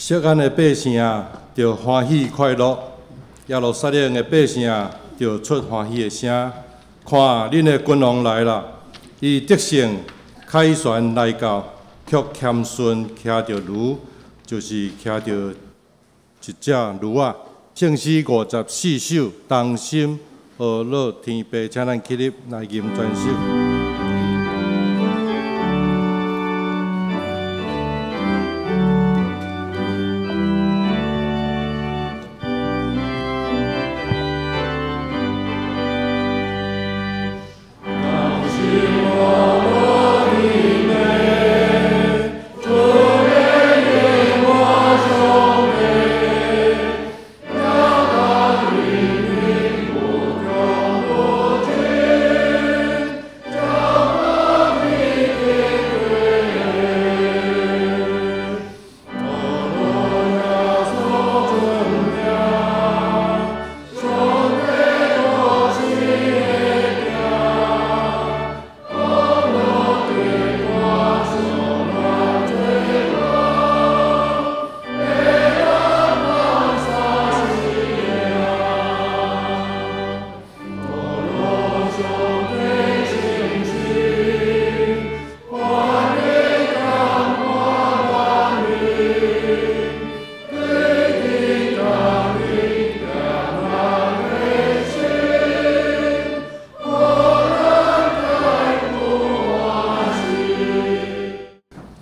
錫安的百姓著歡喜快樂，耶路撒冷的百姓著出歡喜的聲。看，恁的君王來啦！伊得勝，凱旋來到，卻謙遜騎著驢，就是騎著一隻驢仔。聖詩54首，同心呵咾天父，請咱起立來吟全首。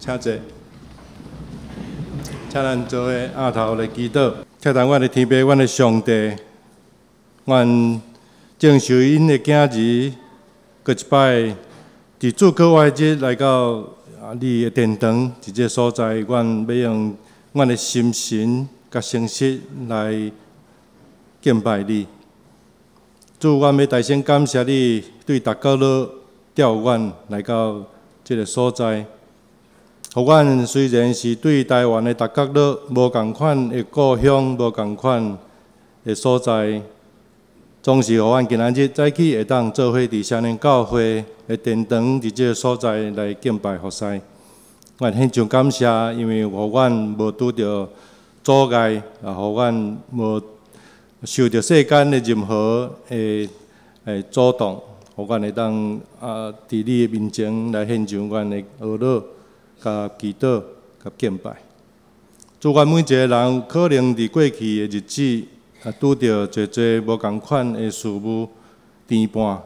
請坐，請咱做伙徛頭來祈禱。親愛阮的天父，阮的上帝，阮正受𪜶的囝兒，閣一擺佇主格外日來到你的殿堂，佇這个所在，阮欲用阮的心神佮誠實來敬拜你。主，阮欲大聲感謝你，對逐角落調阮來到這个所在。予阮雖然是對台灣的逐角落無仝款的故鄉，無仝款的所在，總是予阮今仔日早起會當做伙佇雙連教會的殿堂，佇這个所在來敬拜服侍。阮獻上感謝，因為予阮無拄著阻礙，也予阮無受著世間的任何的阻擋，予阮會當佇你的面前來獻上阮的呵咾、佮祈禱、佮敬拜。主，阮每一个人可能佇過去的日子，拄著濟濟無仝款的事物牽絆，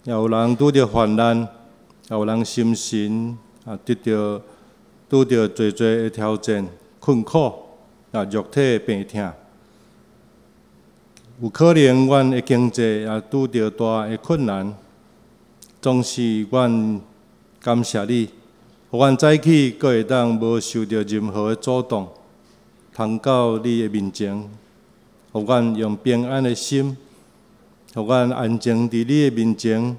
也有人拄著患難，也有人心神得著拄著濟濟的挑戰、困苦，肉體的病痛。有可能阮的經濟也拄著大的困難，總是阮感謝你，予阮早起閣會當無受著任何的阻擋，通到你的面前，予阮用平安的心，予阮安靜佇你的面前，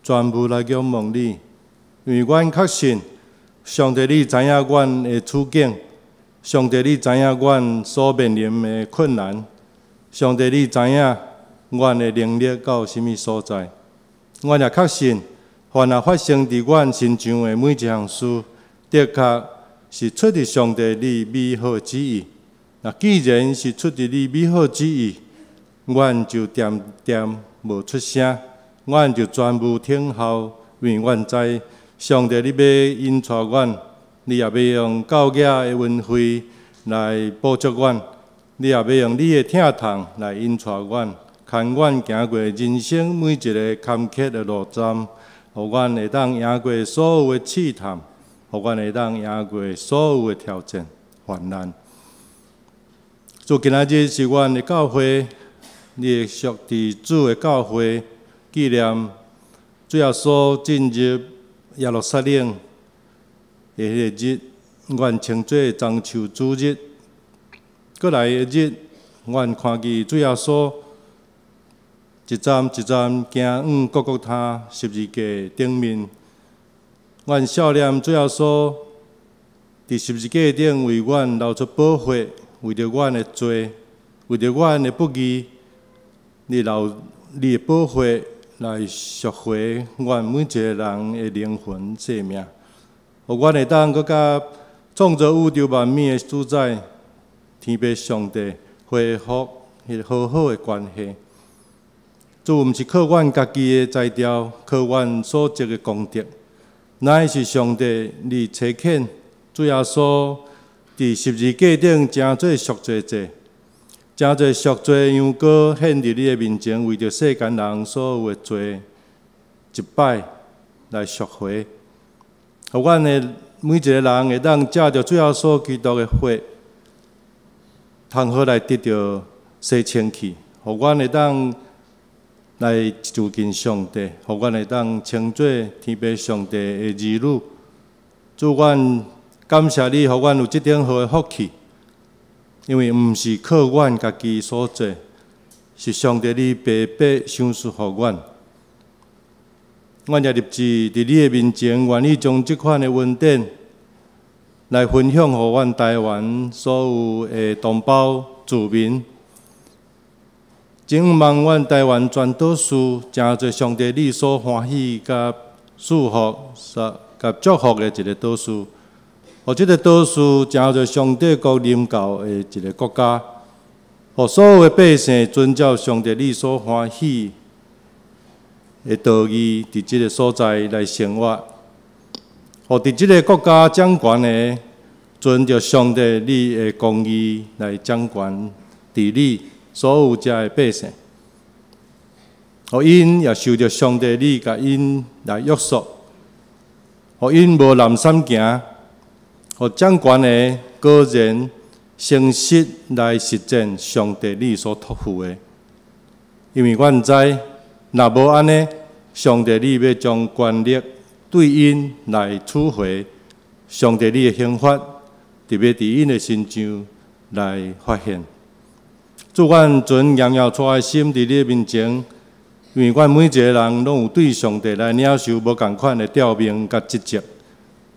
全部來仰望你，因為阮確信，上帝你知影阮的處境，上帝你知影阮所面臨的困難，上帝你知影阮的能力到啥物所在，阮也確信，凡若發生佇阮身上的每一項事，的確是出自上帝你美好的旨意。若既然是出自你美好旨意，阮就恬恬無出聲，阮就全部聽候，因為阮知上帝你欲引帶阮，你也欲用教囝的恩惠來補足阮，你也欲用你的疼痛來引帶阮，牽阮行過人生每一个坎坷的路站，予阮會當贏過所有的試探，予阮會當贏過所有的挑戰、患難。主，今仔日是阮的教會，你的屬佇主的教會紀念主耶穌進入耶路撒冷的彼个日，阮稱做中秋主日。閣來的日，阮看見主耶穌一站一站行往各各他十字架頂面。阮數念主耶穌佇十字架頂為阮流出寶血，為著阮的罪，為著阮的不義，你流你的寶血來贖回阮每一个人的靈魂性命，予阮會當閣較創造宇宙萬物的主宰，天父上帝恢復彼個和好的關係。主毋是靠阮家己的才調，靠阮所積的功德，乃是上帝你差遣主耶穌佇十字架頂成做贖罪祭，成做贖罪羊羔獻佇你的面前，為著世間人所有的罪一擺來贖回，予阮的每一个人會當藉著主耶穌基督的血，通好來得著洗清氣，予阮會當來就近上帝，予阮會當稱做天父上帝的兒女。主，阮感謝你，予阮有這等好的福氣，因為毋是靠阮家己所做，是上帝你白白賞賜予阮。阮也立志佇你的面前，願意將這款的恩典來分享予阮台灣所有的同胞子民。展望阮台灣全島事，成做上帝你所歡喜佮祝福、佮祝福的一个島嶼。予這个島嶼成做上帝國臨到的一个國家，予所有的百姓遵照上帝你所歡喜的道義，佇這个所在來生活。予佇這个國家掌權的，遵照上帝你的公義來掌權治理所有遮的百姓。予𪜶也受著上帝你共𪜶來約束，予𪜶無濫散行，予掌權的果然誠實來實踐上帝你所託付的。因為阮知，若無按呢，上帝你欲將權力對𪜶來取回，上帝你的刑罰，特別佇𪜶的身上來發現。主，阮存搖搖掣的心佇你面前，因為阮每一個人攏有對上帝來領受無仝款的召命佮職責。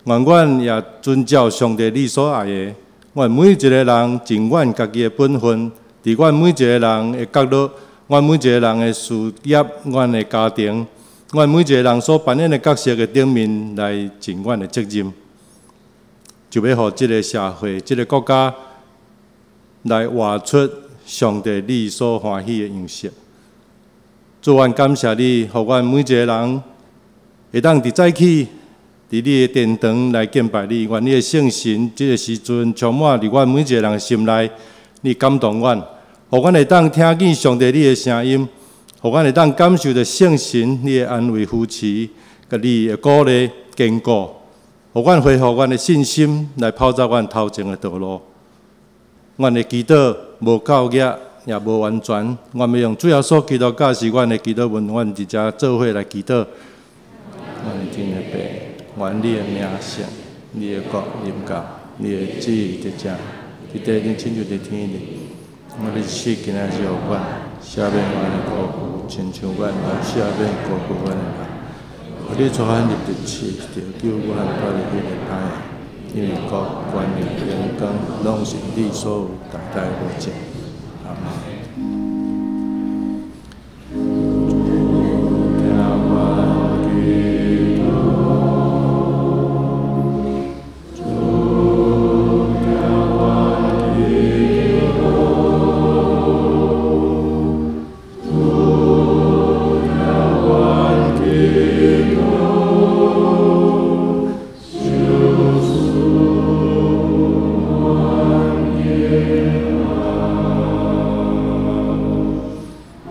願阮也遵照上帝你所愛的，阮每一個人盡阮家己的本分，佇阮每一個人的角落，阮每一個人的事業，阮的家庭，阮每一個人所扮演的角色的頂面來盡阮的責任，就欲予這个社會、這个國家來活出上帝你所歡喜的樣式。主，阮感謝你，予阮每一個人會當佇早起，佇你的殿堂來敬拜你。願你的聖神這个時陣充滿佇阮每一個人的心內，你感動阮，予阮會當聽見上帝你的聲音，予阮會當感受著聖神你的安慰扶持，佮你的鼓勵堅固，予阮恢復阮的信心，來跑走阮頭前的道路。阮的祈禱無夠額，也無完全，阮欲用主耶穌基督教示阮的祈禱文，阮佇遮做伙來祈禱。阮天的父，願你的名聖，你的國臨到，你的旨意得成，佇地頂親像佇天頂。我的死今仔日予阮，赦免阮的過誤，親像阮也赦免辜負阮的人。予你帶阮入入試，著救阮脫離彼个歹的。因為國、權力、榮光，攏是你所有，代代無盡。阿們。聽阮祈禱，主聽阮祈禱，主聽阮祈禱，求賜阮平安。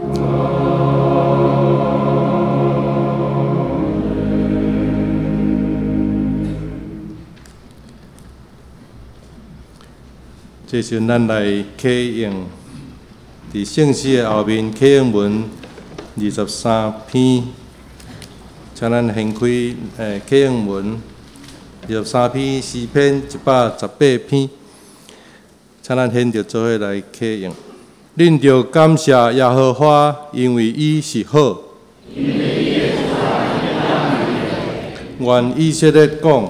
這時陣，咱來啟用佇聖詩的後面啟用文23篇，請咱掀開啟用文23篇詩篇118篇，請咱現著做伙來啟用。恁著感謝耶和華，因為伊是好。願以色列講，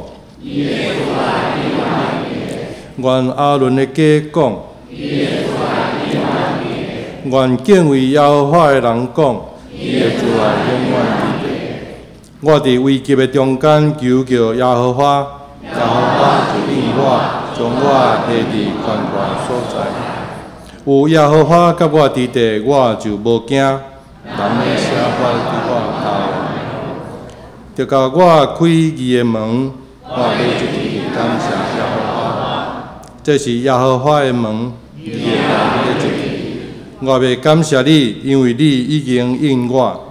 願亞倫的家講，願敬畏耶和華的人講，伊的慈愛永遠佇地。我佇危急的中間求告耶和華，耶和華就應我，我，將我下佇寬闊所在。有耶和華佮我佇地，我就無驚。人的寫法佇我頭。著共我開義的門，我欲一直感謝耶和華。這是耶和華的門，義的人欲入去。我欲感謝你，因為你已經應我。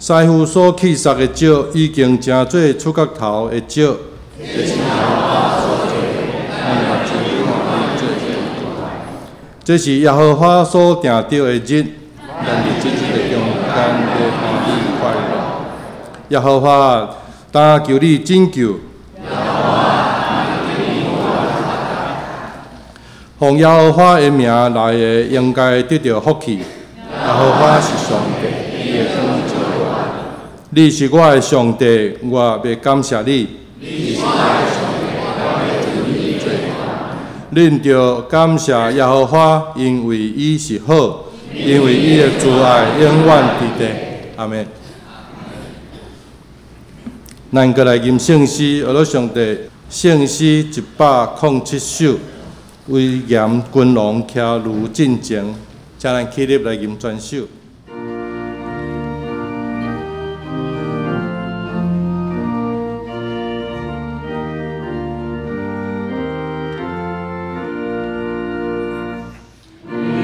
師傅所棄殺的石，已經成做出角頭的石。這是耶和華所做的，咱目睭看伊做這是耶和華所定著的日，咱佇這日的中間欲歡喜快樂。耶和華，但求你拯救。奉耶和華的名來的，應該得著福氣。耶和華是上帝，伊會幫助我。你是我的上帝，我欲感謝你。你是我的上帝，我欲尊你做大。恁著感謝耶和華，因為伊是好，因為伊的慈愛永遠佇地。阿們。咱閣來吟聖詩，學了上帝聖詩107首，威嚴君王騎驢進前，請咱起立來吟全首。 Thank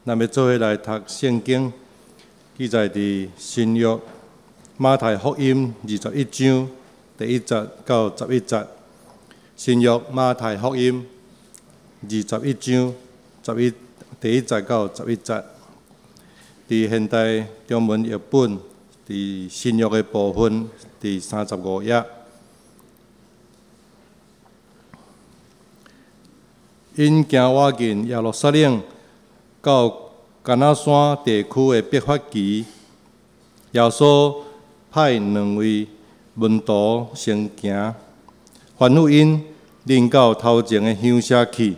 咱欲做伙來讀聖經，記載佇新約馬太福音21章第1節到11節。新約馬太福音二十一章第一節到十一節。佇現代中文譯本，佇新約的部分，佇35頁。𪜶行倚近耶路撒冷到橄欖山地區的伯法其，耶穌派兩位門徒先行，吩咐𪜶：恁到頭前的鄉社去，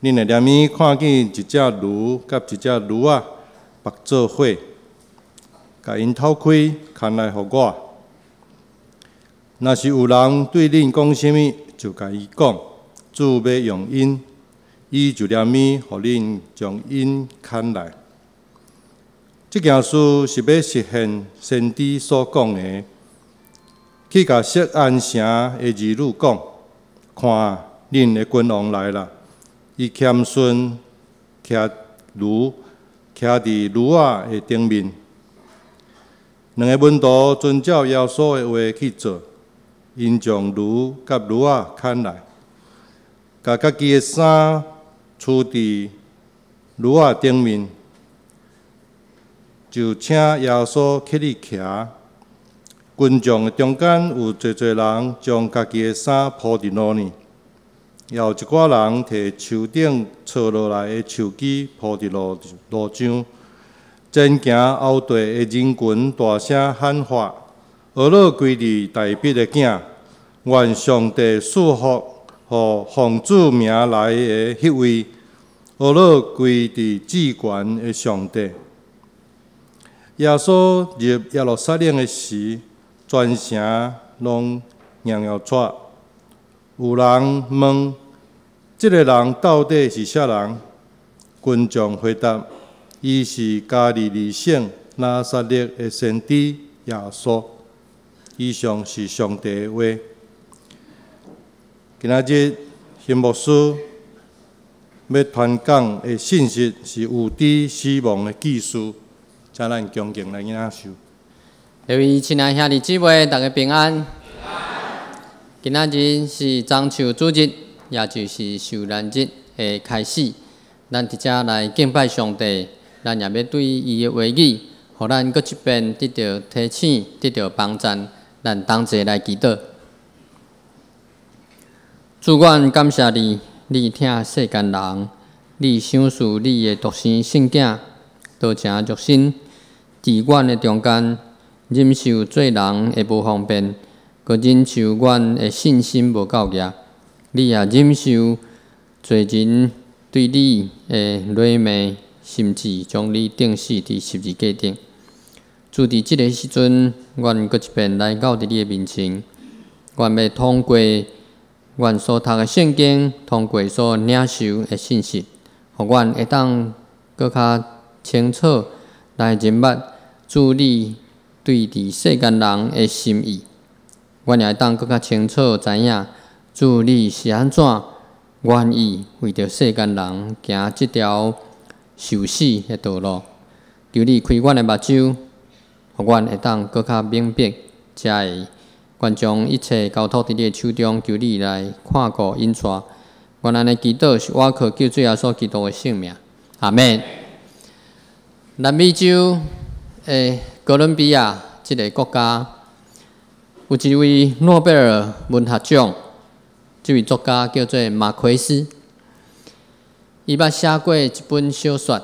恁會連鞭看見一隻驢佮一隻驢仔縛做伙，共𪜶脫開，牽來予我。若是有人對恁講啥物，就共伊講：主欲用𪜶。伊就連鞭予恁將𪜶牽來。這件事是欲實現先知所講的，去共錫安城的兒女講：看，恁的君王來啦！伊謙遜騎驢，騎佇驢仔的頂面。兩个門徒遵照耶穌的話去做，𪜶將驢佮驢仔牽來，共家己的衫鋪佇驢仔頂面，就請耶穌起去騎。群眾的中間有濟濟人將家己的衫鋪佇路呢，也有一寡人提樹頂錘落來的樹枝鋪佇路路上。前行後綴的人群大聲喊喊：呵咾歸佇大衛的囝，願上帝賜福予奉主名來的彼位，呵咾歸佇至懸的上帝。耶穌入耶路撒冷的時，全城攏搖搖掣。有人問：這个人到底是啥人？群眾回答：伊是加利利省拿撒勒的先知耶穌。以上是上帝的話。今仔日邢牧師欲傳講的信息是預知死亡的記事，請咱恭敬來領受。各位親愛兄弟姊妹，大家平安。今仔日是棕樹主日，也就是受難日的開始。咱佇遮來敬拜上帝，咱也欲對伊的話語，予咱閣一遍得著提醒，得著幫贊。咱同齊來祈禱。主，阮感謝你，你疼世間人，你賞賜你的獨生聖囝，道成肉身，佇阮的中間，忍受做人的無方便，閣忍受阮的信心無夠額。你也忍受罪人對你的詈罵，甚至將你釘死佇十字架頂。主，佇這个時陣，阮閣一遍來到佇你的面前，阮欲通過阮所讀的聖經，通過所領受的信息，予阮會當閣較清楚來認捌主你對佇世間人的心意。阮也會當閣較清楚知影主你是按怎願意為著世間人行這條受死的道路。求你開阮的目睭，予阮會當閣較明白，才會願將一切交託佇你的手中，求你來看顧引帶。阮按呢祈禱是倚靠救主耶穌基督的聖名，阿們。南美洲的哥倫比亞這个國家，有一位諾貝爾文學獎，這位作家叫做馬奎斯。伊捌寫過一本小說，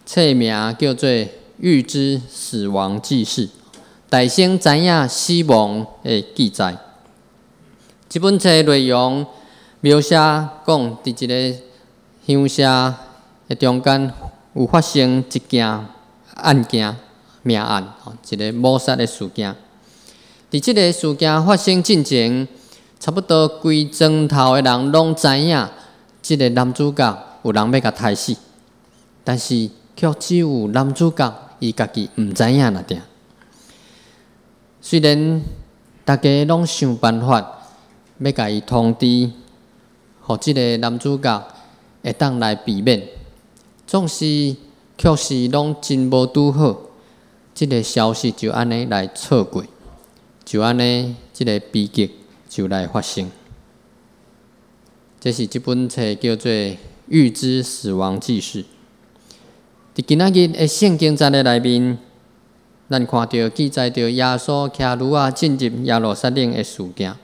冊名叫做《預知死亡記事》，大先知影死亡的記載。這本冊內容描寫講，佇一个鄉社的中間有發生一件案件、命案，一个謀殺的事件。佇這个事件發生進前，差不多規莊頭的人攏知影，這个男主角有人欲共刣死，但是卻只有男主角伊家己毋知影爾爾。雖然大家攏想辦法欲共伊通知，予這个男主角會當來避免，總是確實攏真無拄好。這个消息就按呢來錯過，就按呢，這个悲劇就來發生。這是這本冊叫做《預知死亡紀事》。佇今仔日的聖經節的內面，咱看著記載著耶穌騎驢仔進入耶路撒冷的事件。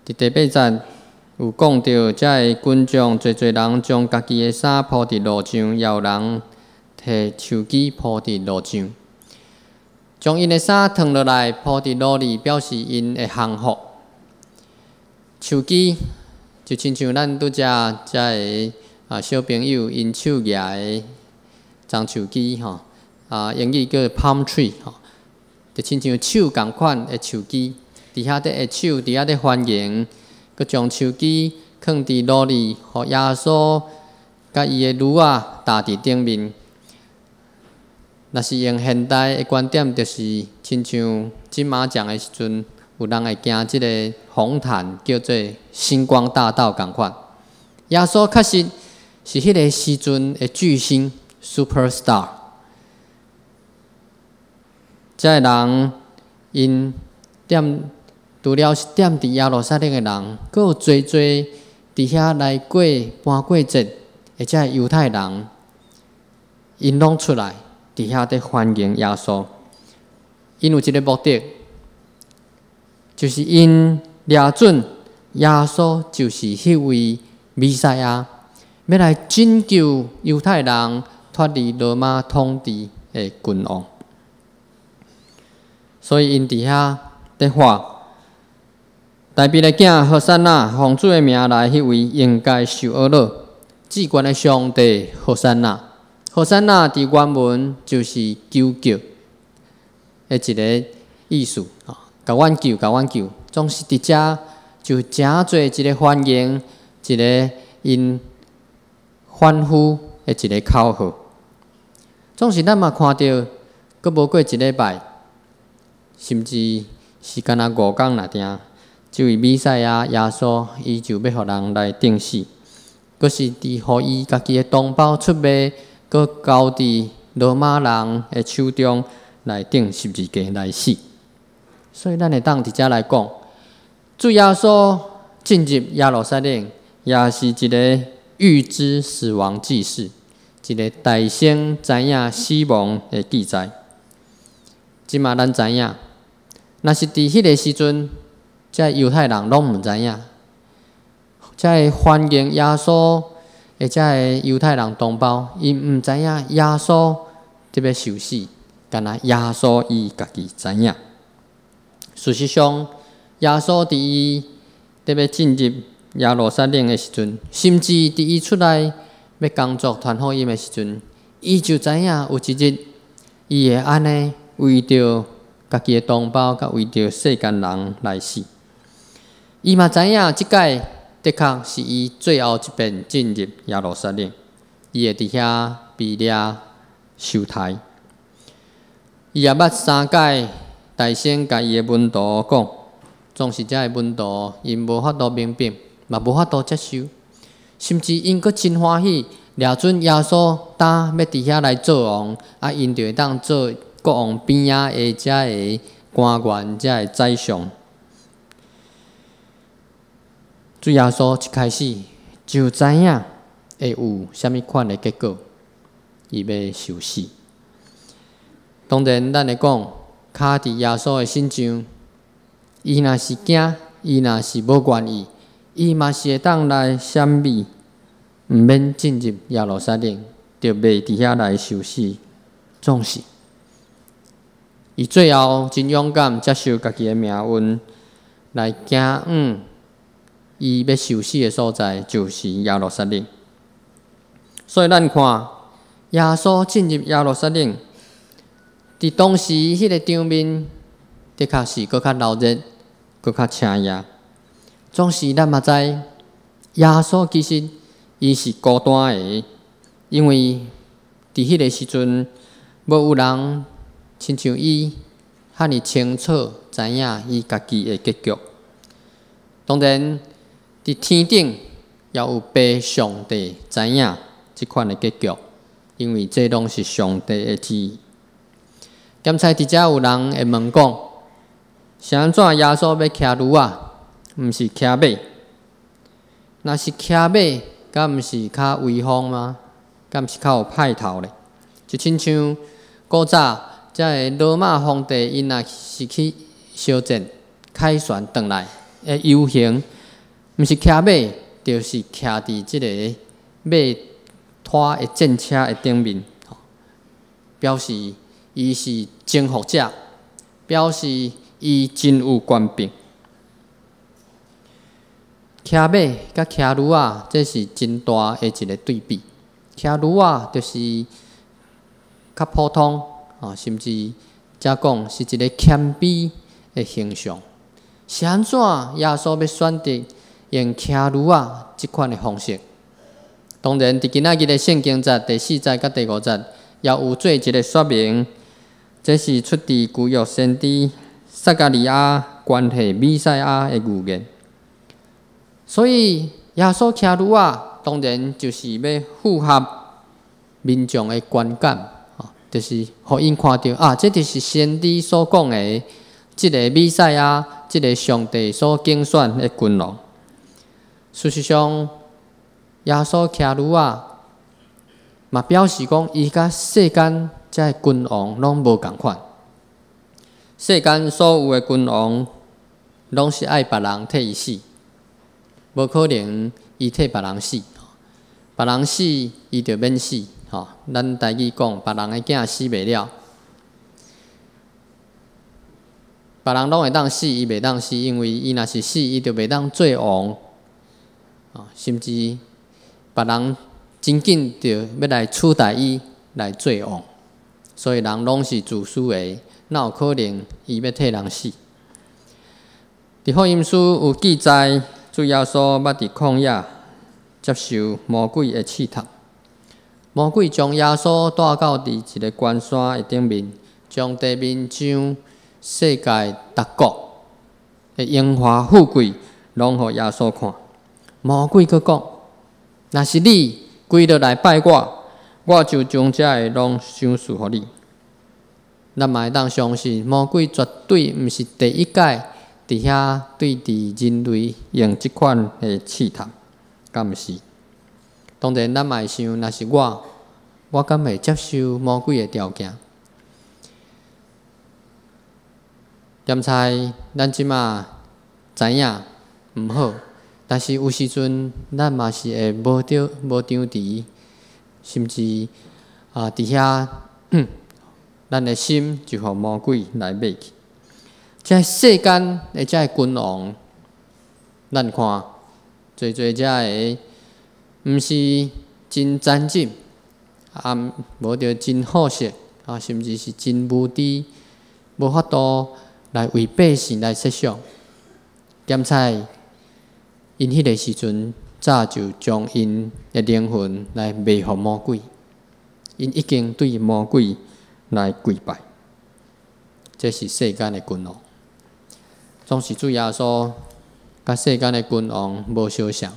佇第八節有講著，遮个群眾濟濟人將家己的衫鋪佇路上，也有人提樹枝鋪佇路上，將𪜶的衫脫落來鋪佇路裡，表示𪜶的降服。樹枝就親像咱拄才遮个小朋友𪜶手舉的樟樹枝吼，英語叫 palm tree 吼，就親像手仝款的樹枝，佇遐咧下手，佇遐咧歡迎，閣將樹枝囥佇路裡，予耶穌佮伊的驢仔踏佇頂面。若是用現代的觀點，就是親像金馬獎的時陣，有人會行這个紅毯，叫做星光大道仝款。耶穌確實是彼个時陣的巨星（super star）。這个人𪜶踮除了是踮佇耶路撒冷的人，閣有濟濟佇遐來過盤過節的這个猶太人，𪜶攏出來佇遐佇歡迎耶穌。𪜶有一个目的，就是𪜶掠準耶穌就是彼位彌賽亞，欲來拯救猶太人脫離羅馬統治的君王。所以𪜶佇遐佇喊：大衛的囝和散那，奉主的名來彼位應該受呵咾，至懸的上帝和散那。和散那佇原文就是求救的一个意思，共阮救，共阮救，總是佇遮就誠濟一个歡迎，一个𪜶歡呼的一个口號。總是咱嘛看著，閣無過一禮拜，甚至是干焦5工爾定，這位彌賽亞耶穌，伊就欲予人來釘死，閣是佇予伊家己的同胞出賣，閣交佇羅馬人的手中來釘十字架來死。所以咱會當佇遮來講，主耶穌進入耶路撒冷，也是一个預知死亡紀事，一个大先知影死亡的記載。這馬咱知影，若是佇彼个時陣，這猶太人攏毋知影，這个歡迎耶穌的這個猶太人同胞，𪜶毋知影耶穌欲受死，干焦耶穌伊家己知影。事實上，耶穌佇伊欲進入耶路撒冷的時陣，甚至佇伊出來欲工作傳福音的時陣，伊就知影有一日，伊會按呢為著家己的同胞，佮為著世間人來死。伊嘛知影，這擺的確是伊最後一遍進入耶路撒冷，伊會佇遐被掠受刣。伊也捌三擺大聲共伊的門徒講，總是遮个門徒𪜶無法度明白，嘛無法度接受，甚至𪜶閣真歡喜，掠準耶穌今欲佇遐來做王，𪜶就會當做國王邊仔的遮个官員，遮个宰相。主耶穌一開始就知影會有啥物款的結果，伊欲受死。當然，咱會講，跤佇耶穌的身上，伊若是驚，伊若是無願意，伊嘛是會當來閃避，毋免進入耶路撒冷，就袂佇遐來受死。總是，伊最後真勇敢接受家己的命運，來行往伊欲受死的所在，就是耶路撒冷。所以咱看耶穌進入耶路撒冷，佇當時彼个場面，的確是閣較鬧熱，閣較刺眼。總是咱嘛知，耶穌其實伊是孤單的，因為佇彼个時陣，無有人親像伊遐爾清楚知影伊家己的結局。當然，佇天頂也有父上帝知影。這款的結局，因為這攏是上帝的旨意。檢採佇遮有人會問講，是按怎耶穌欲騎驢仔，毋是騎馬？若是騎馬，敢毋是較威風嗎？敢毋是較有派頭咧？就親像古早遮个羅馬皇帝，𪜶若是去相戰，凱旋轉來的遊行，毋是騎馬，就是騎佇這个馬拖的戰車的頂面，表示伊是征服者，表示伊真有權柄。騎馬佮騎驢仔，這是真大的一个對比。騎驢仔就是較普通，甚至才講是一个謙卑的形象。是按怎耶穌欲選擇用騎驢仔這款的方式？當然，佇今仔日的聖經節第四節佮第五節，也有做一个說明。這是出自舊約先知撒迦利亞關係彌賽亞的預言。所以耶穌騎驢仔，當然就是欲符合民眾的觀感，就是予𪜶看著啊，這就是先知所講的這个彌賽亞，這个上帝所揀選的君王。事實上，耶穌騎驢仔，嘛表示講伊佮世間這个君王攏無仝款。世間所有的君王，攏是愛別人替伊死，無可能伊替別人死。別人死，伊就免死。吼，咱台語講，別人的囝死袂了，別人攏會當死，伊袂當死，因為伊若是死，伊就袂當做王。甚至別人真緊就欲來取代伊來做王，所以人攏是自私的，哪有可能伊欲替人死？佇福音書有記載，主耶穌捌佇曠野接受魔鬼的試探。魔鬼將耶穌帶到佇一个懸山的頂面，將地面上世界各國的榮華富貴攏予耶穌看。魔鬼閣講：若是你跪落來拜我，我就將這个攏賞賜予你。咱嘛會當相信，魔鬼絕對毋是第一擺佇遐對佇人類用這款的試探，敢毋是？當然，咱嘛會想，若是我，我敢會接受魔鬼的條件？檢採咱這馬知影毋好，但是有時陣咱嘛是會無著無張持，甚至啊佇遐，咱的心就予魔鬼來買去。這世間的這个君王，咱看濟濟遮个，毋是真殘忍，啊，無著真好色，啊，甚至是真無知，無法度來為百姓來設想。檢採𪜶彼个時陣，早就將𪜶的靈魂來賣予魔鬼，𪜶已經對魔鬼來跪拜。這是世間的君王。總是主耶穌佮世間的君王無相像。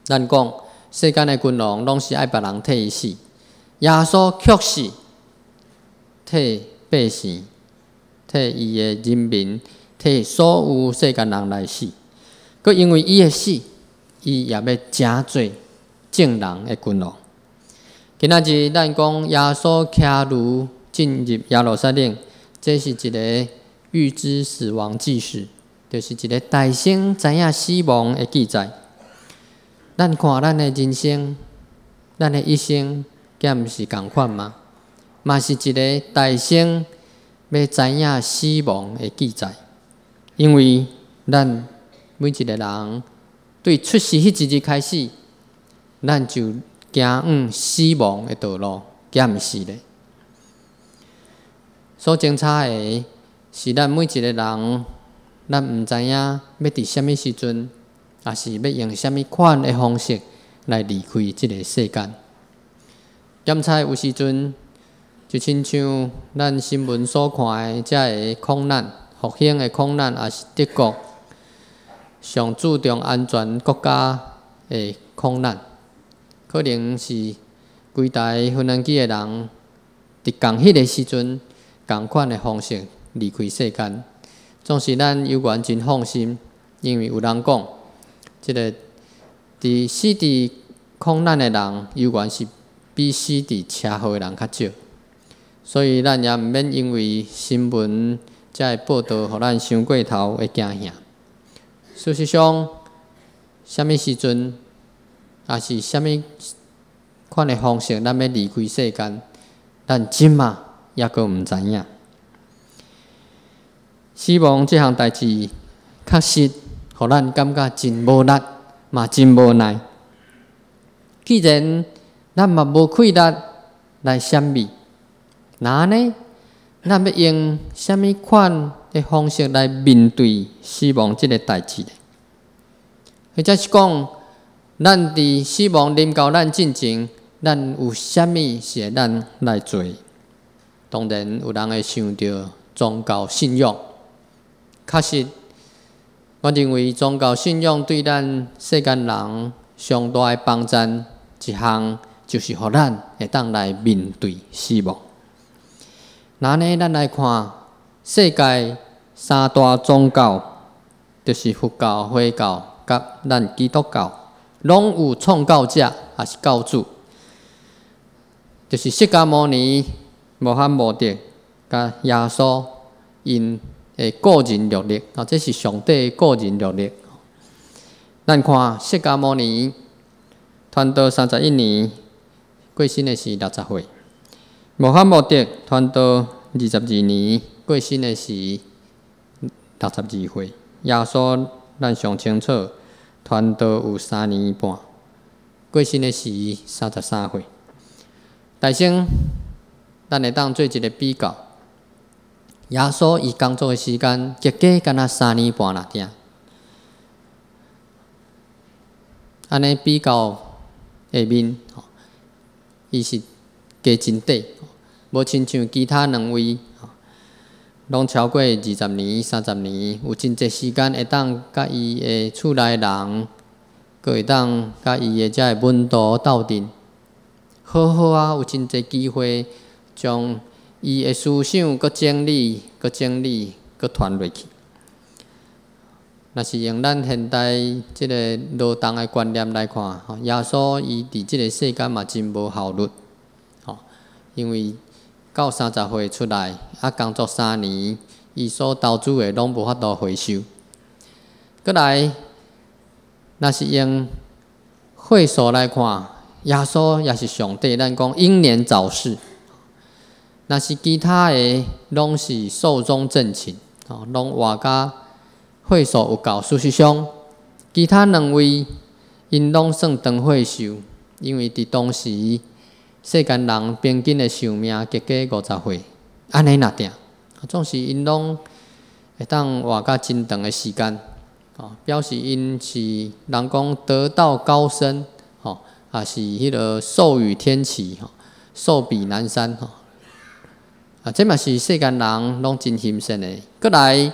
咱講世間的君王攏是愛別人替伊死，耶穌卻是替百姓、替伊的人民、替所有世間人來死。閣因為伊的死，伊也欲成做眾人的君王。今仔日咱講耶穌騎驢進入耶路撒冷，這是一个預知死亡紀事，就是一个大先知影死亡的記載。咱看咱的人生，咱的一生，敢毋是仝款嗎？嘛是一个大先欲知影死亡的記載。因為咱每一个人對出世彼一日開始，咱就行往死亡的道路，敢毋是咧？所精彩的是，咱每一个人，咱毋知影欲佇啥物時陣，抑是欲用啥物款的方式來離開這个世間。檢採有時陣，就親像咱新聞所看的這个空難，復興的空難，抑是德國上注重安全國家的空難，可能是規台芬蘭機的人，佇仝彼个時陣，仝款的方式離開世間。總是咱猶原真放心，因為有人講，這个佇死佇空難的人，猶原是比死佇車禍的人較少。所以咱也毋免因為新聞才會報導，予咱傷過頭會驚嚇。事實上，啥物時陣，抑是啥物款的方式，咱欲離開世間，咱這馬猶閣毋知影。死亡這項代誌，確實予咱感覺真無力，嘛真無奈。既然咱嘛無氣力來閃避，那按呢，咱欲用啥物款的方式來面對死亡這个代誌呢？或者是講，咱佇死亡臨到咱進前，咱有啥物是會咱來做？當然有人會想著宗教信仰。確實，我認為宗教信仰對咱世間人上大的幫助，一項就是予咱會當來面對死亡。那按呢，咱來看世界三大宗教，就是佛教、回教佮咱基督教，攏有創教者，抑是教主，就是釋迦牟尼、穆罕默德佮耶穌，𪜶的個人履歷，啊，這是上帝的個人履歷。咱看釋迦牟尼傳道31年，過身的是60歲；穆罕默德傳道22年，過身的是62歲。耶穌咱上清楚，傳道有3年半，過身的時33歲。大先，咱會當做一个比較。耶穌伊工作的時間，結果敢若三年半爾爾。按呢比較下面，伊是加真短，無親像其他兩位，攏超過20年、30年，有真濟時間會當佮伊的厝內人，閣會當佮伊的遮个門徒鬥陣，好好啊，有真濟機會將伊的思想閣整理、閣整理、閣傳落去。若是用咱現代這个勞動的觀念來看，耶穌伊佇這个世間嘛真無效率，因為到30歲出來，啊工作三年，伊所投資的攏無法度回收。閣來，若是用歲數來看，耶穌也是上帝，咱講英年早逝。若是其他的，攏是壽終正寢，攏活甲歲數有夠。事實上，其他兩位𪜶攏算長歲壽，因為佇當時世間人平均的壽命結果50歲，按呢爾定，總是𪜶攏會當活甲真長的時間，表示𪜶是人講得道高僧，抑是彼个壽與天齊，壽比南山，啊，這嘛是世間人攏真欣羨的。閣來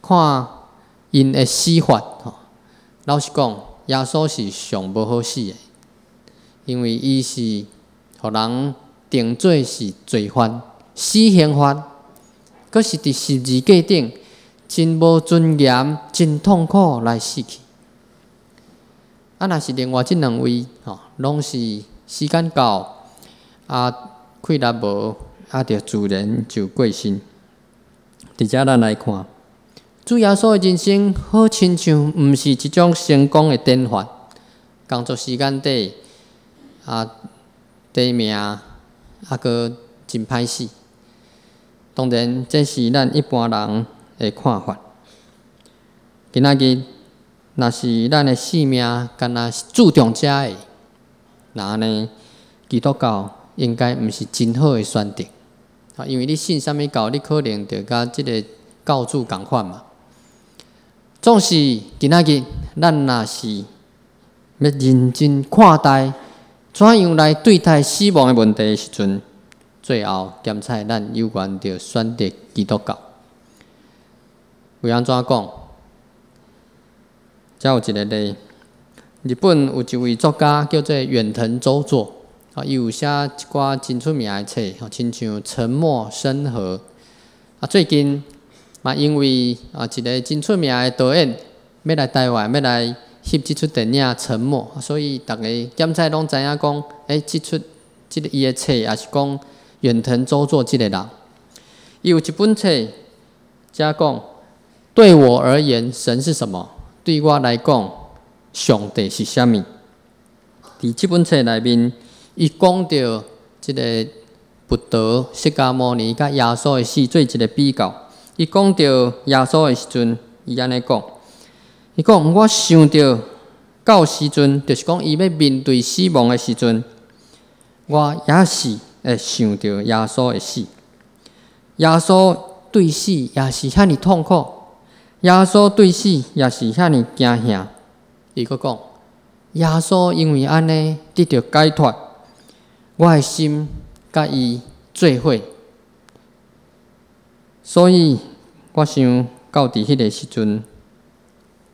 看𪜶的死法，老實講，耶穌是上無好死的，因為伊是予人定做是罪犯，死刑犯，閣是佇十字架頂真無尊嚴、真痛苦來死去。啊，若是另外這兩位，攏是時間到，啊，氣力無，啊，就自然就過身。佇遮咱來看，主耶穌的人生好親像毋是一種成功的典範。工作時間短，啊，短命，啊，閣真歹死。當然，這是咱一般人的看法。今仔日，若是咱的性命敢若是注重這个，那按呢，基督教應該毋是真好的選擇。啊，因為你信啥物教，你可能就佮這个教主仝款嘛。總是今仔日，咱若是欲認真看待怎樣來對待死亡的問題的時陣，最後檢採咱猶原著選擇基督教。為按怎講？遮有一个例，日本有一位作家叫做遠藤周作，啊，伊有寫一寡真出名的冊，吼，親像《沉沒深河》。啊，最近嘛，因為啊一个真出名的導演欲來台灣，欲來翕這齣電影《沉沒》，所以逐家檢菜攏知影講，欸，這齣這个伊的冊，也是講遠藤周作這个人。伊有一本冊，遮講對我而言，神是什麼？對我來講，上帝是啥物？佇這本冊內面，伊講著這个佛陀釋迦牟尼佮耶穌的死做一个比較。伊講著耶穌的時陣，伊按呢講：伊講我想著到時陣，就是講伊欲面對死亡的時陣，我也是會想著耶穌的死。耶穌對死也是遐爾痛苦，耶穌對死也是遐爾驚嚇。伊閣講，耶穌因為按呢得著解脫，我的心佮伊做伙，所以我想到佇彼个時陣，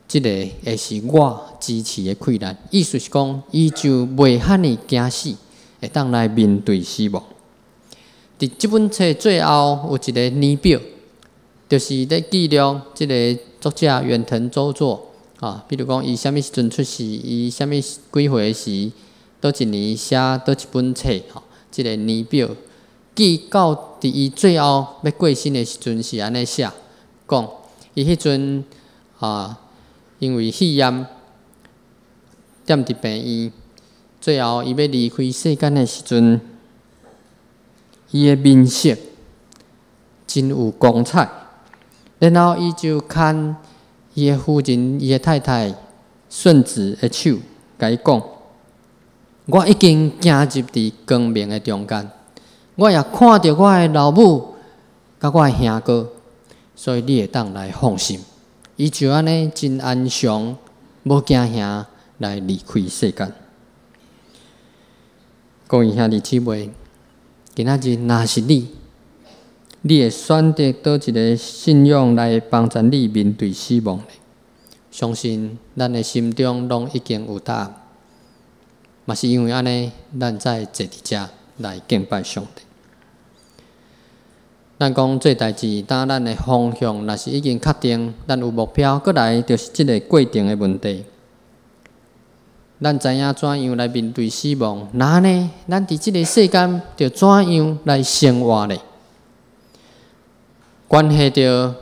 這个會是我支持的氣力。意思是講，伊就袂遐爾驚死，會當來面對死亡。佇這本冊最後有一个年表，就是咧記錄這个作者遠藤周作啊，比如講伊啥物時陣出世，伊啥物幾歲時，佗一年寫佗一本冊吼，這个年表記到佇伊最後欲過身的時陣是按呢寫，講伊彼陣啊，因為肺炎踮佇病院，最後伊欲離開世間的時陣，伊的面色真有光彩，然後伊就牽伊的夫人、伊的太太順子的手，共伊講：我已經行入佇光明的中間，我也看著我的老母佮我的兄哥，所以你會當來放心。伊就按呢真安詳，無驚嚇來離開世間。各位兄弟姊妹，今仔日若是你，你會選擇佗一个信仰來幫助你面對死亡呢？相信咱的心中攏已經有答案，嘛是因為按呢，咱才會坐佇遮來敬拜上帝。咱講做代誌，當咱的方向若是已經確定，咱有目標，閣來就是這个過程的問題。咱知影怎樣來面對死亡，那呢，咱佇這个世間著怎樣來生活咧？關係著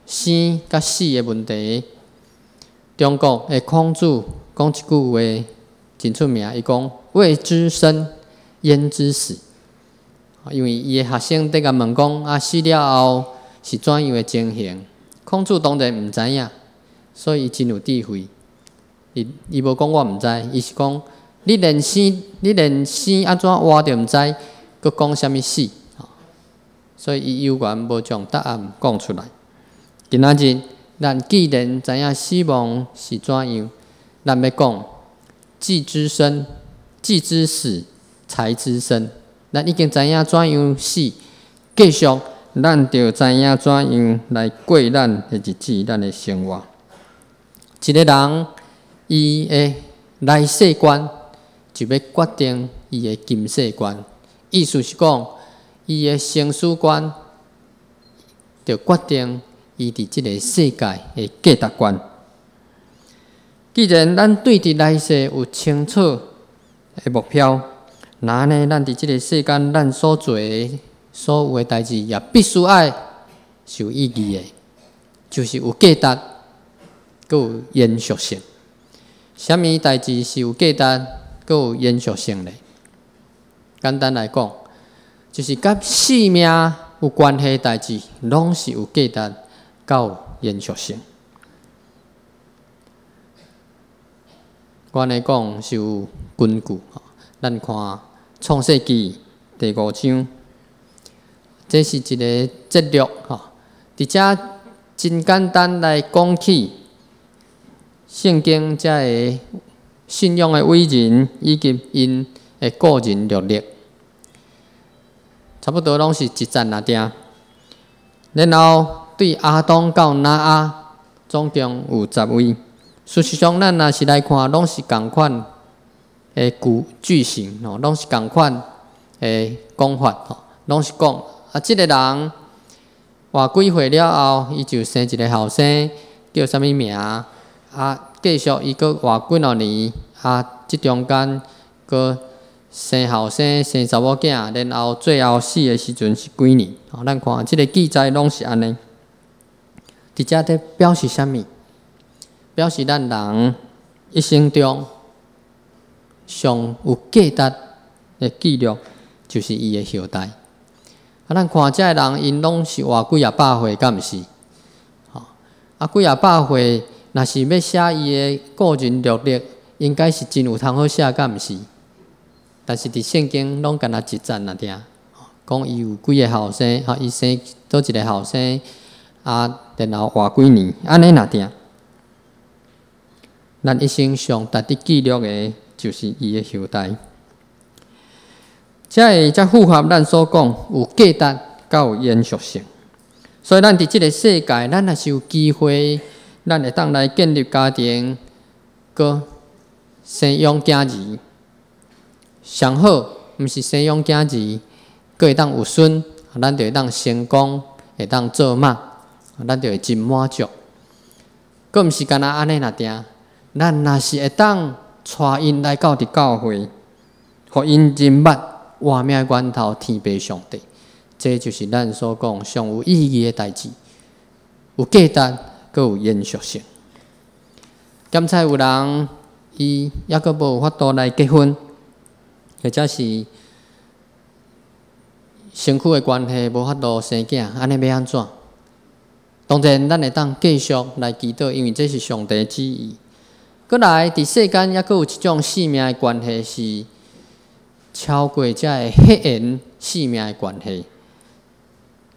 生佮死的問題。中國的孔子講一句話真出名，伊講：未知生，焉知死？因為伊的學生佇共問講：啊，死了後是怎樣的情形？孔子當然毋知影，所以伊真有智慧。伊伊無講我毋知，伊是講你連生你連生按怎活著毋知，閣講啥物死？所以伊猶原無將答案講出來。今仔日，咱既然知影死亡是怎樣，咱欲講既知生，既知死，才知生。咱已經知影怎樣死，繼續咱就知影怎樣來過咱的日子，咱的生活。一个人伊的來世觀就欲決定伊的今世觀，意思是講，伊的生死觀就決定伊佇這个世界的價值觀。既然咱對佇來世有清楚的目標，那呢，咱佇這个世間，咱所做的所有的代誌，也必須愛是有意義的，就是有價值，閣有延續性。啥物代誌是有價值，閣有延續性的？簡單來講，就是佮性命有關係的代誌，攏是有價值，閣有延續性。我按呢講是有根據。咱看《創世記》第五章，這是一个節錄吼。佇遮真簡單來講起聖經遮个信仰的偉人以及𪜶的個人履歷，差不多攏是一節爾定。然後對亞當到挪亞，總共有10位，事實上，咱若是來看，攏是仝款的句句型吼，攏是仝款的講法吼，攏是講啊，這个人活幾歲了後，伊就生一个後生，叫啥物名？啊，繼續伊閣活幾若年，啊，這中間閣生後生，生查某囝，然後最後死的時陣是幾年？吼，咱看這个記載攏是按呢。佇遮佇表示啥物？表示咱人一生中上有價值的記錄，就是伊的後代。啊，咱看遮的人，𪜶攏是活幾仔百歲，敢毋是？吼，啊，幾仔百歲，若是欲寫伊的個人履歷，應該是真有通好寫，敢毋是？但是佇聖經攏干焦一節爾爾，講伊有幾个後生，吼，伊生佗一个後生，啊，然後活幾年，按呢爾爾。咱一生上值得記錄的，就是伊的後代。才會才符合咱所講有價值佮有延續性。所以，咱佇這个世界，咱若是有機會，咱會當來建立家庭，閣生養囝兒。上好，毋是生養囝兒，閣會當有孫，咱就會當成功，會當做媽，咱就會真滿足。閣毋是干焦按呢爾爾，咱若是會當帶𪜶來到佇教會，予𪜶認捌活命源頭天父上帝，這就是咱所講上有意義的代誌，有價值，閣有延續性。檢採有人伊猶閣無法度來結婚，或者是身軀的關係無法度生囝，按呢欲按怎？當然，咱會當繼續來祈禱，因為這是上帝旨意。閣來，佇世間猶閣有一種性命的關係是超過這个血緣性命的關係，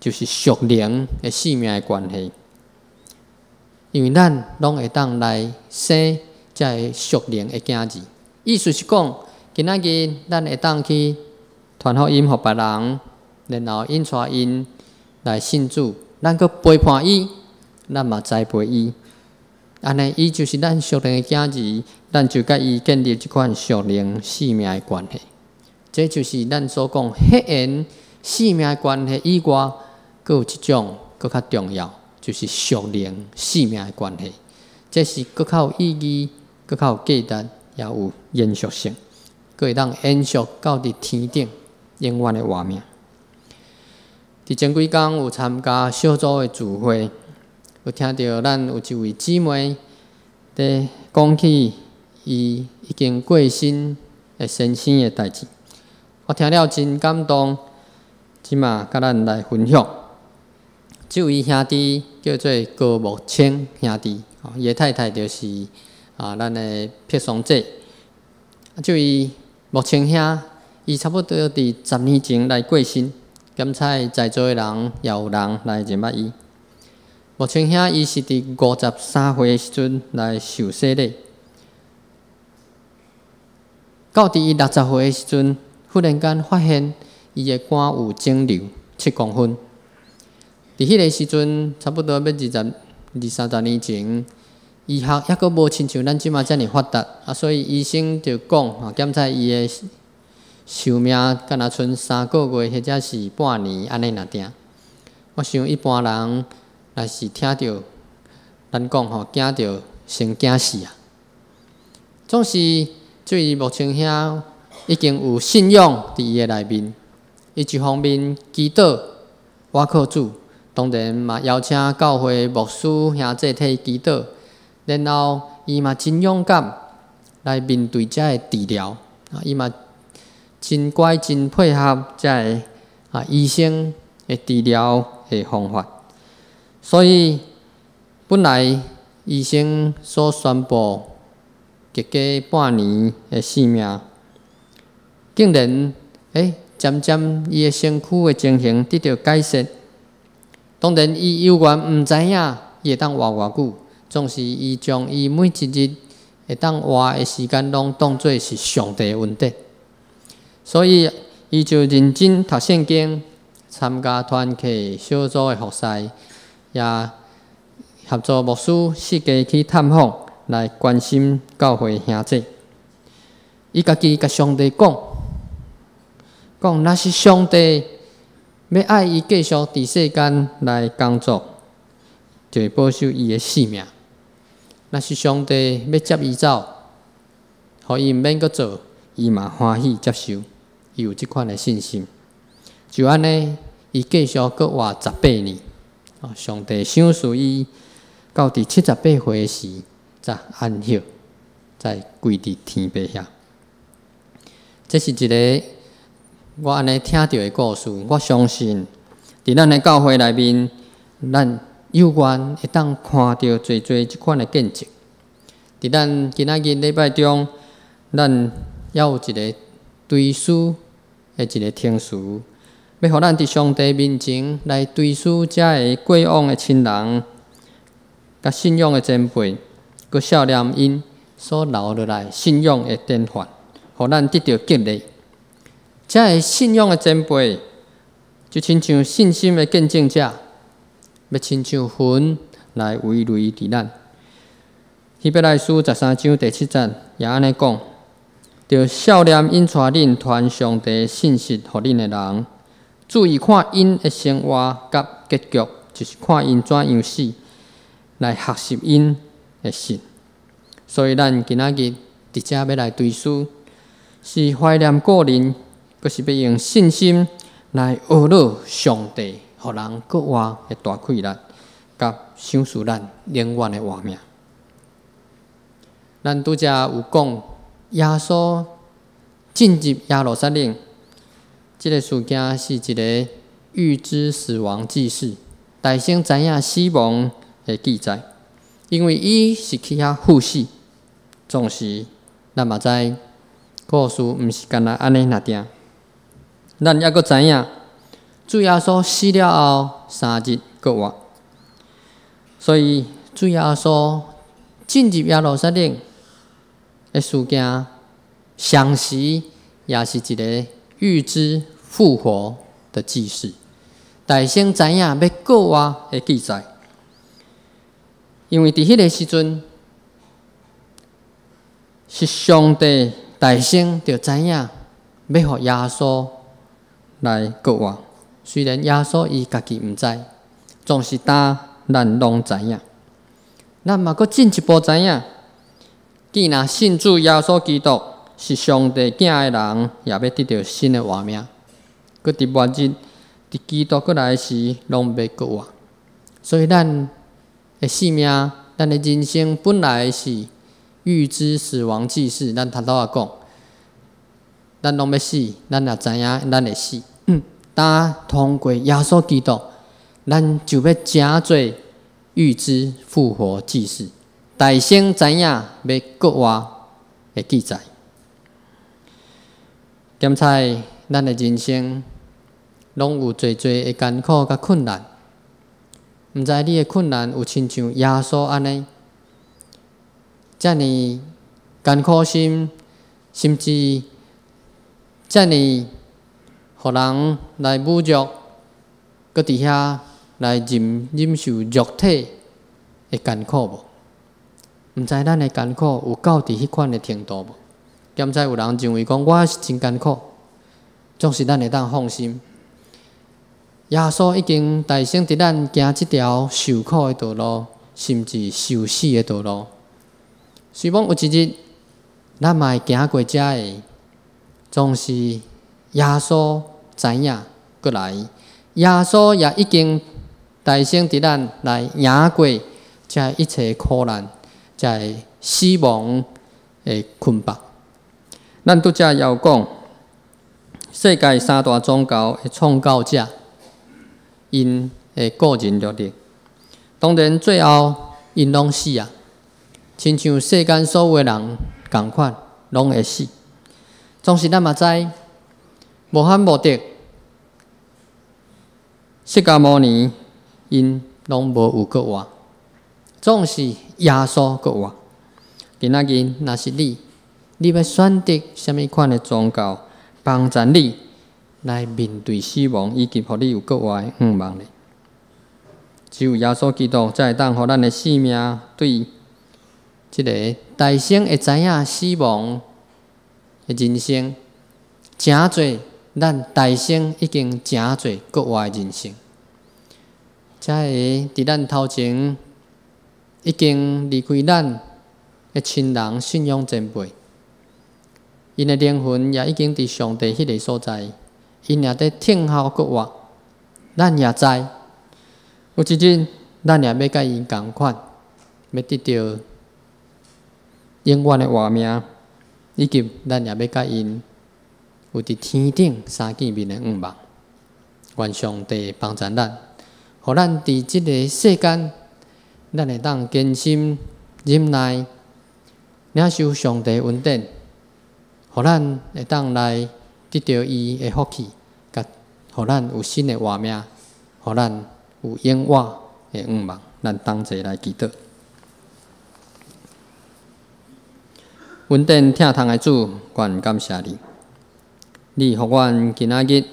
就是屬靈的性命的關係。因為咱攏會當來生這个屬靈的囝兒，意思是講，今仔日咱會當去傳福音予別人，然後𪜶帶𪜶來信主，咱閣陪伴伊，咱嘛栽培伊，按呢，伊就是咱屬靈的囝兒，咱就佮伊建立這款屬靈性命的關係。這就是咱所講血緣性命的關係以外，閣有一種閣較重要，就是屬靈性命的關係。這是閣較有意義、閣較有價值，也有延續性，閣會當延續到佇天頂永遠的活命。佇前幾工有參加小組的聚會，有聽著咱有一位姊妹佇講起伊已經過身的先生的代誌，我聽了真感動，這馬佮咱來分享。這位兄弟叫做高木清兄弟，伊的太太就是啊，咱的碧松姐。這位木清兄，伊差不多佇10年前來過身，檢採在座的人也有人來認捌伊。木清兄伊是佇53歲的時陣來受洗禮，到佇伊60歲的時陣，忽然間發現伊的肝有腫瘤7公分。佇彼个時陣，差不多欲二三十年前，醫學猶閣無親像咱這馬遮爾發達，啊，所以醫生就講，啊，檢採伊的壽命敢若賰3個月或者是半年按呢爾爾。我想一般人若是聽著咱講吼，驚著先驚死啊！總是這位木清兄已經有信仰佇伊的內面，伊一方面祈禱倚靠主，當然嘛邀請教會牧師兄弟替伊祈禱，然後伊嘛真勇敢來面對這个治療，啊，伊嘛真乖真配合這个啊醫生的治療的方法，所以本來醫生所宣布結果半年的性命，竟然漸漸伊的身軀的情形得著改善。當然，伊猶原毋知影伊會當活偌久，總是伊將伊每一日會當活的時間，攏當做是上帝的恩典。所以，伊就認真讀聖經，參加團契小組的服侍，也協助牧師四界去探訪，來關心教會兄弟。伊家己共上帝講，講若是上帝欲愛伊繼續佇世間來工作，就會保守伊的性命；若是上帝欲接伊走，予伊毋免閣做，伊嘛歡喜接受。伊有這款的信心。就按呢，伊繼續閣活十八年。上帝賞賜伊到佇78歲時，才安息，才歸佇天父遐。這是一个我按呢聽著的故事。我相信，佇咱的教會內面，咱有緣會當看著濟濟這款的見證。佇咱今仔日禮拜中，咱猶有一个追思的一个程序，欲予咱佇上帝面前來追思遮个過往的親人、佮信仰的前輩，閣少年𪜶所留落來信仰的典範，予咱得著激勵。遮个信仰的前輩，就親像信心的見證者，欲親像雲來圍圍佇咱。希伯來書13章第7節也按呢講：著少年𪜶帶恁傳上帝信息予恁的人，注意看𪜶的生活佮結局，就是看𪜶怎樣死，來學習𪜶的信。所以咱今仔日佇遮欲來追思，是懷念故人，閣是欲用信心來學落上帝，予人閣活的大氣力，佮賞賜咱永遠的活命。咱拄才有講，耶穌進入耶路撒冷，這个事件是一个預知死亡記事，大先知影死亡的記載。因為伊是去遐赴死，總是咱嘛知故事毋是干焦按呢爾定。咱猶閣知影，主耶穌死了後3日閣活，所以主耶穌進入耶路撒冷的事件，同時也是一个預知復活的記事，大先知影欲閣活的記載。因為佇彼个時陣，是上帝大先就知影欲予耶穌來閣活。雖然耶穌伊家己毋知，總是當咱攏知影。咱嘛閣進一步知影，既若信主耶穌基督是上帝囝的人，也欲得著新的活命。閣佇末日，佇基督閣來時，攏欲閣活。所以咱的性命，咱的人生本來是預知死亡記事。咱頭拄仔講，咱攏欲死，咱也知影咱會死。當通過耶穌基督，咱就欲成做預知復活記事，大先知影欲閣活的記載。檢採咱的人生，攏有濟濟的艱苦佮困難。毋知你的困難有親像耶穌按呢，遮爾艱苦心，甚至遮爾予人來侮辱，閣佇遐來忍受肉體的艱苦無？毋知咱的艱苦有到佇彼款的程度無？敢知有人認為講我是真艱苦，總是咱會當放心。耶穌已經代先佇咱行這條受苦的道路，甚至受死的道路。雖罔有一日，咱嘛會行過遮个，總是耶穌知影閣來，耶穌也已經代先佇咱來贏過這一切苦難，這个死亡的捆綁。咱拄才有講，世界三大宗教的創教者，𪜶的個人閱歷，當然最後𪜶攏死啊，親像世間所有的人仝款，攏會死。總是咱嘛知，穆罕默德、釋迦牟尼，𪜶攏無有閣活，總是耶穌閣活。今仔日若是你，你欲選擇啥物款的宗教，幫助你來面對死亡，以及予你有閣活的願望呢？只有耶穌基督才會當予咱的性命對這个大生會知影死亡的人生，成做咱大生已經成做閣活的人生，才會佇咱頭前已經離開咱的親人、信仰前輩，𪜶的靈魂也已經佇上帝彼个所在，𪜶也佇等候閣活。咱也知有一日，咱也欲佮𪜶仝款，欲得著永遠的活命，以及咱也欲佮𪜶有佇天頂相見面的願望。願上帝幫助咱，予咱佇這个世間，咱會當堅心忍耐，領受上帝恩典，予咱會當來得著伊的福氣，佮予咱有新的活命，予咱有永活的願望。咱同齊來祈禱。恩典疼痛的主，阮感謝你，你予阮今仔日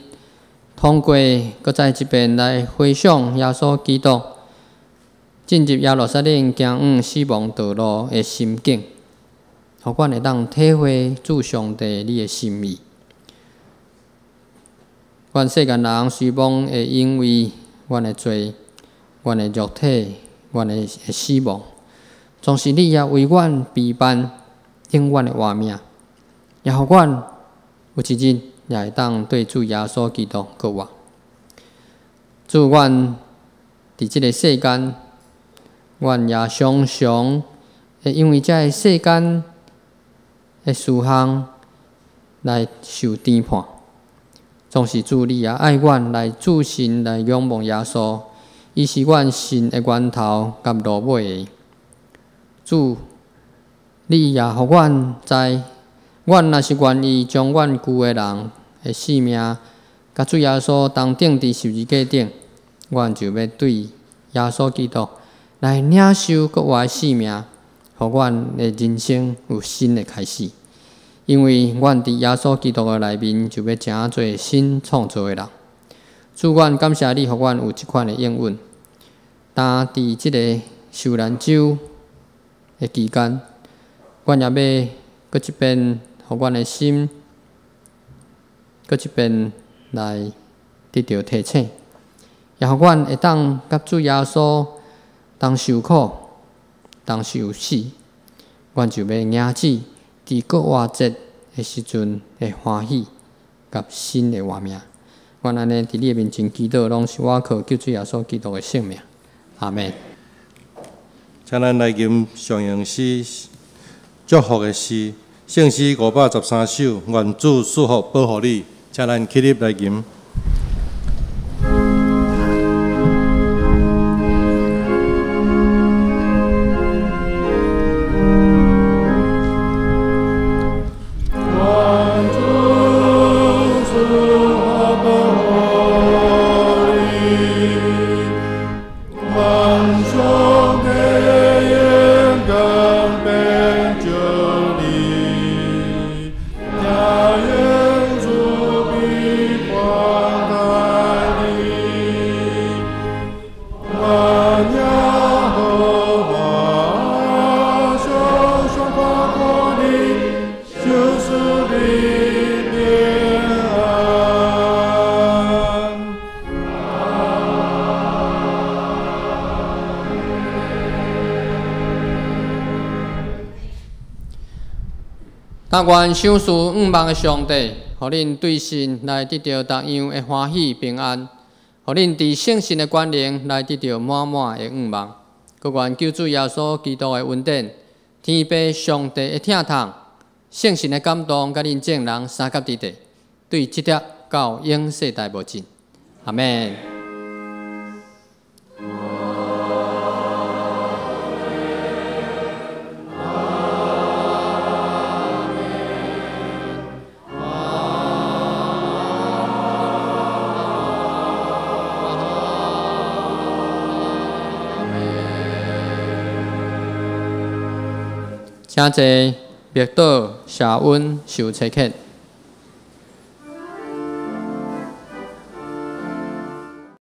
通過閣再一遍來回想耶穌基督進入耶路撒冷行往死亡道路的心境，予阮會當體會主上帝你的心意。阮世間人雖罔會因為阮的罪、阮的肉體、阮的死亡，總是你也為阮備辦永遠的活命，也予阮有一日也會當對主耶穌基督閣活。主，阮佇這個世間，阮也常常會因為這个世間的事項來受顛絆。總是主你也愛阮來注信來仰望耶穌，伊是阮信的源頭佮路尾的。主，你也予阮知，阮若是願意將阮舊的人的性命，佮主耶穌同釘佇十字架頂，阮就欲對耶穌基督來領受閣活的性命，予阮的人生有新的開始。因為阮佇耶穌基督的內面，就欲成做新創造的人。主，阮感謝你，予阮有這款的應允。當佇這个受難週的期間，阮也欲閣一遍，予阮的心閣一遍來得著提醒，也予阮會當佮主耶穌同受苦、同受死，阮就欲迎接佇復活節的時陣的歡喜佮新的活命。阮按呢佇你的面前祈禱，攏是倚靠救主耶穌基督的聖名。阿們。請咱來吟上詠詩祝福的詩，聖詩513首，願主賜福保護你。請咱起立來吟。但願賞賜願望的上帝，予恁對神來得著同樣的歡喜平安，予恁佇聖神的權能來得著滿滿的願望。閣願救主耶穌基督的恩典、天父上帝的疼痛、聖神的感動，佮恁眾人相佮佇地，對這粒到永世代無盡。阿們。請坐，默禱、謝恩、受差遣。